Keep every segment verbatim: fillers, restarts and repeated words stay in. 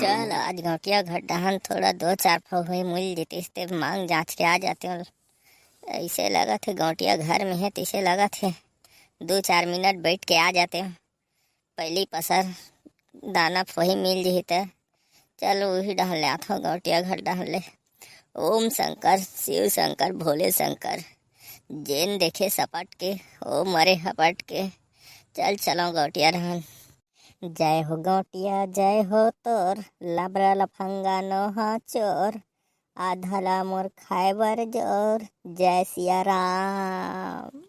चल, आज गौटिया घर डहन थोड़ा दो चार फौही मिल जतिस ते मांग जांच के आ जातेंव। ऐसे लगत हे गौटिया घर में हे, तैसे लगत हे दो चार मिनट बैठ के आ जातेंव। पहली पसर दाना फोही मिल जही त चल उही डहन ले आथों गौटिया घर डहन ले। ओम शंकर शिव शंकर भोले शंकर, जेन देखे सपट के, ओ मरे हपट के। चल चलो गौटिया डहन। जय हो गौटिया जय हो तोर, लबरा लफंगा नोहा चोर, आधा ला मोर खाए बर जोर, जय सिया राम।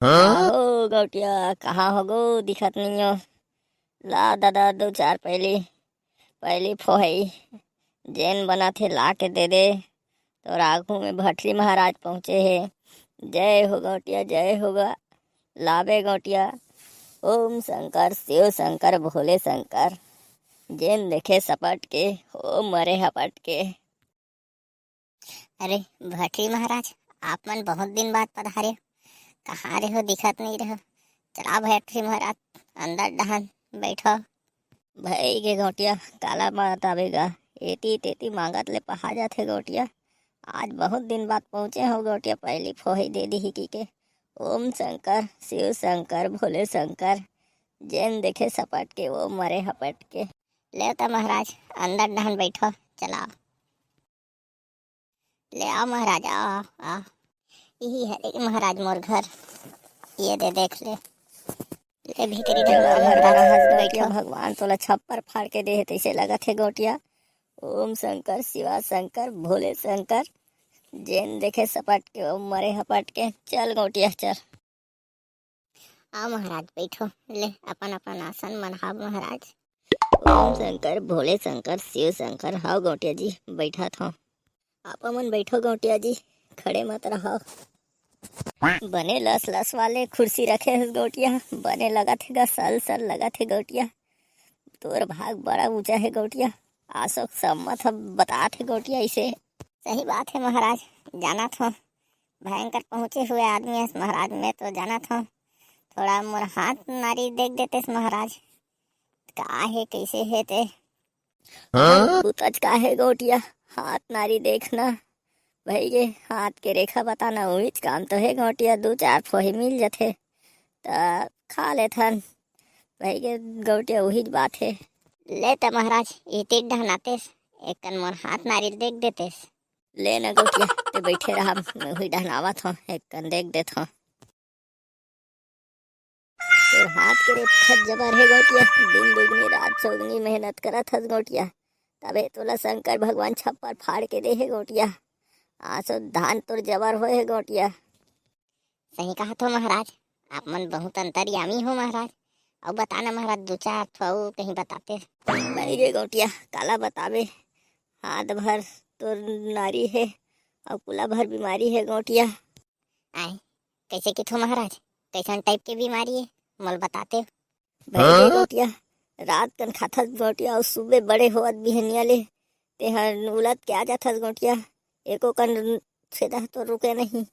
हाँ? हो गौटिया, कहाँ हो गो, दिखत नहीं हो। ला दादा, दो चार पहली, पहली फोहई जेन बना थे ला के दे दे। तोर आगू में भटरी महाराज पहुँचे हे। जय हो गौटिया, जय हो गा। लाबे गौटिया। ओम शंकर शिव शंकर भोले शंकर, जेन देखे सपट के, ओ मरे हपट के। अरे भटरी महाराज, आप मन बहुत दिन बाद पधारे, कहाँ रहे हो, दिखत नहीं रहो। चला भटरी महाराज, अंदर डहन बैठो। भई गे गौटिया, काला बताबे गा, एती तेती मांगत ले पहा जाथे गौटिया। आज बहुत दिन बाद पहुँचे हो गौटिया, पहली फोही दे दी की के। ओम शंकर शिव शंकर भोले शंकर, जेन देखे सपट के, ओ मरे हपट के। ले त महाराज, अंदर डहन बैठो, चलाओ। ले आओ महाराज, आओ, आओ, आओ। यही हरे महाराज मोर घर, ये दे देख ले। ले भीतरी धर, महाराज, महाराज बैठो। भगवान तोला छप्पर फाड़ के दे हे, तैसे लगत हे गौटिया। ओम शंकर शिवा शंकर भोले शंकर, जेन देखे सपट के, ओ मरे हपट के। चल गौटिया चल। आओ महाराज बैठो, ले अपन अपन आसन मन हाव महाराज। ओम शंकर भोले शंकर शिव शंकर। हाव गौटिया जी, बैठत हव। आप मन बैठो गौटिया जी, खड़े मत रहो। बने लस लस वाले कुर्सी रखे हस गौटिया, बने लगत हे गा, सल सल लगत हे गौटिया। तोर भाग बड़ा ऊंचा हे गौटिया। अशोक सम्मत ह बतात हे गौटिया इसे। सही बात हे महाराज, जानत हो, भयंकर पहुँचे हुए आदमी हस महाराज, मैं तो जानत हो। थोड़ा मोर हाथ नारी देख देतेस महाराज, का हे, कैसे हे ते। हाँ? बुतच का हे गौटिया, हाथ नारी देखना। भई गे, हाथ के रेखा बताना, उहीच काम तो हे गौटिया, दू चार फोही मिल जथे त खा लेथन। भई गे गौटिया, उहीच बात हे। ले त महाराज, इतिक डहनातेस, एकन मोर हाथ नारी देख देतेस। ले न गौटिया, ते बैठे रहा, मैं उही डहनावत हूँ, एकन देख देत हूँ। तोर हाथ के रेखा जबर हे गौटिया, दिन दुगनी रात चौगनी मेहनत करत हस गौटिया, तबे तोला शंकर भगवान छप्पर फाड़ के दे हे गौटिया। आसो धान तोर जबर होए हे गौटिया। सही कहा थो महाराज, आप मन बहुत अंतर्यामी हो महाराज। अउ बताना महाराज, दू चार ठो अउ कहीं बताते। नहीं गे गौटिया, काला बताबे, हाथ भर तोर नारी हे अउ कुला भर बीमारी हे गौटिया। आय, कैसे किथो महाराज, कैसन टाइप के बीमारी हे, मोल बताते। भई गे गौटिया, रात कन खाथस गौटिया अउ सुबे बड़े होवत बिहनिया ले तेहर उलत के आ जाथस गौटिया, एको कन छेदा तो रुके नहीं।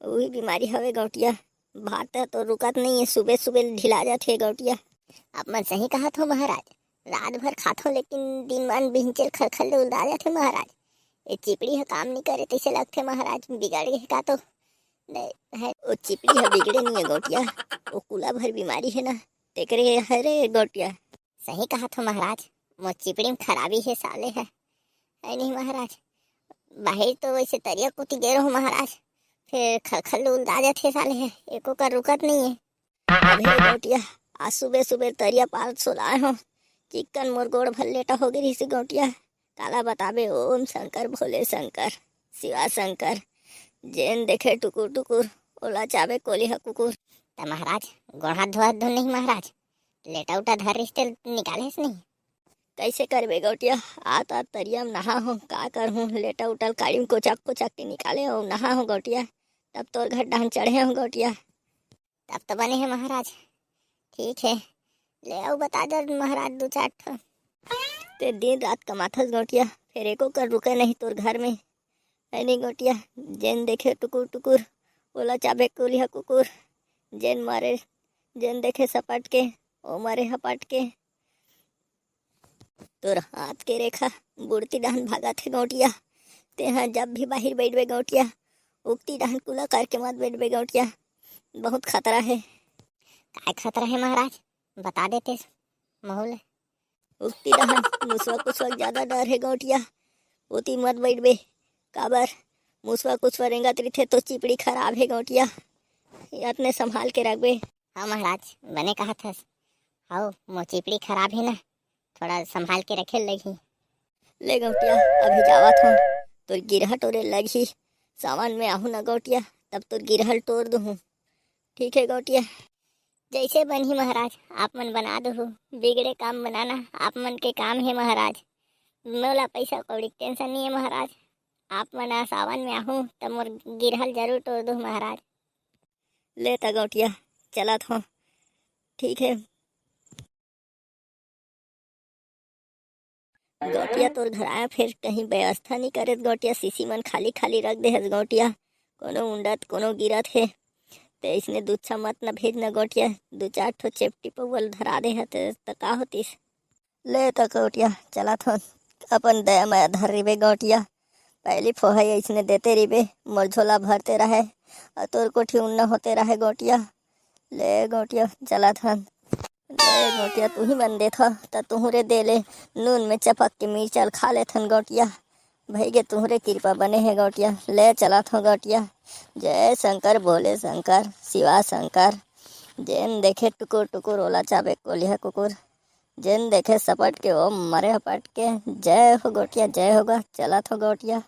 उही बीमारी हवे गौटिया, भात तो रुकत नहीं है, सुबे सुबे ढिला जाथे गौटिया। आप मन सही कहत हो महाराज, रात भर खाथो लेकिन दिन मन बिहनिया ले खलखल ले उलदा जाथे महाराज। ये चिपड़ी ह काम नहीं करे तैसे लगथे महाराज, बिगड़ गे का तो। नहीं है, वो चिपड़ी ह बिगड़े नहीं है गौटिया, वो कुला भर बीमारी है ना, तेकरे हरे गौटिया। सही कहत हो महाराज, मोर चिपड़ी में खराबी हे साले हे। है नहीं महाराज, बाहिर तो वैसे तरिया कोती गे रहो महाराज, फिर खलखल उलदा जाथे साले हे, एको कर रुकत नहीं है। अबे गौटिया, आज सुबह सुबह तरिया पार सोलाए हो, चिक्कन मोर गोड़ भर लेटा हो गे रहिसे गौटिया। काला बताबे, ओम शंकर भोले शंकर शिवा शंकर, जेन देखे टुकुर टुकुर, ओला चाबे कोलिहा कुकुर। त महाराज, गोड़ हाथ धोआ धो नहीं महाराज, लेटा उटा धर रिहिस ते निकाले हस नहीं? कैसे करबे गौटिया, आ त तरिया में नहा हो, का करहूँ, लेटा उटा ल काड़ी में कोचक कोचक के निकाले हो, नहा हो गौटिया, तब तोर घर डहन चढ़े हो गौटिया। तब तो बने हे महाराज, ठीक हे, ले आओ बता दे महाराज दू चार ठो। ते दिन रात कमाथस गौटिया, फेर एको कर रुके नहीं तोर घर में। है नहीं गौटिया, जेन देखे टुकुर टुकुर, ओला चाबे कोलिहा कुकुर, जेन मारे, जेन देखे सपट के, ओ मारे हपट के। तोर हाथ के रेखा बुड़ती डहन भागत हे गौंटिया। तेहा जब भी बाहिर बइठबे गौंटिया, उगती डहन कुला करके मत बइठबे गौंटिया, बहुत खतरा हे। काय खतरा हे महाराज, बता देते महू ले। उगती डहन मुसवा कुसवा के ज्यादा डर हे गौंटिया, ओती मत बइठबे। काबर? मुसवा कुसवा रेंगत रहिथे तो चिपड़ी खराब हे गौंटिया, अतने संभाल के रखबे। हाँ महाराज, बने कहत हस। हव, मोर चिपड़ी खराब हे ना, थोड़ा संभाल के रखे लगही। ले गौंटिया, अभी जावत हूँ, तोर गिरहा टोरे लगही। सावन में आहू ना गौंटिया, तब तोर गिरहा ल टोर दूहूँ। ठीक हे गौंटिया। जैसे बनही महाराज, आप मन बना दूहू। बिगड़े काम बनाना आप मन के काम हे महाराज। मोला पैसा कौड़ी के टेंशन नहीं है महाराज। आप मन आ सावन में आहू त मोर गिरहा ल जरूर टोर दूहू महाराज। ले त गौंटिया, चलत हो। ठीक हे। गौंटिया, तोर घर आए, फेर कहीं व्यवस्था नहीं करे गौंटिया, सीसी मन खाली खाली रख दे हस गौंटिया। कोनो उंडत, कोनो गिरत हे। ते इसने दुच्छा मत न भेज न गौंटिया, दू चार ठो चेपटी पौवा ल धरा दे हते त का होतिस? ले त गौंटिया, चलत हो, अपन दया मया धर रिबे गौंटिया। पहली फोहई अइसने देते रिबे, मोर झोला भरते रहे, अउ तोर कोठी उन्ना होते रहे गौंटिया। ले गौंटिया, चलत हन। ले गौंटिया, तुही मन देथव, त तुहरे दे ले नून में चपक के मिर्चा ल खा लेथन गौंटिया। भई गे, तुहरे कृपा बने हे गौंटिया। ले चलत हो गौंटिया। जय शंकर, भोले शंकर, शिवा शंकर। जेन देखे टुकुर टुकुर, ओला चाबे कोलिहा कुकुर। जेन देखे सपट के, ओ मरे हपट के। जय हो गौंटिया, जय हो गा, चलत हो गौंटिया।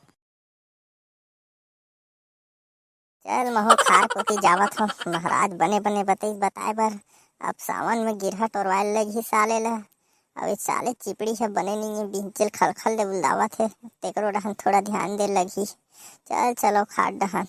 चल महू खार कोती जावत हो, महाराज बने बने बतईस बताए बर। अब सावन में गिरहा टोरवाए लगही साले ला। अब ए साले चिपड़ी ह बने नहीं है, बिंचल खलखल ले बुलदावत हे, तेकरो डहन थोड़ा ध्यान दे लगही। चल चलो खार डहन।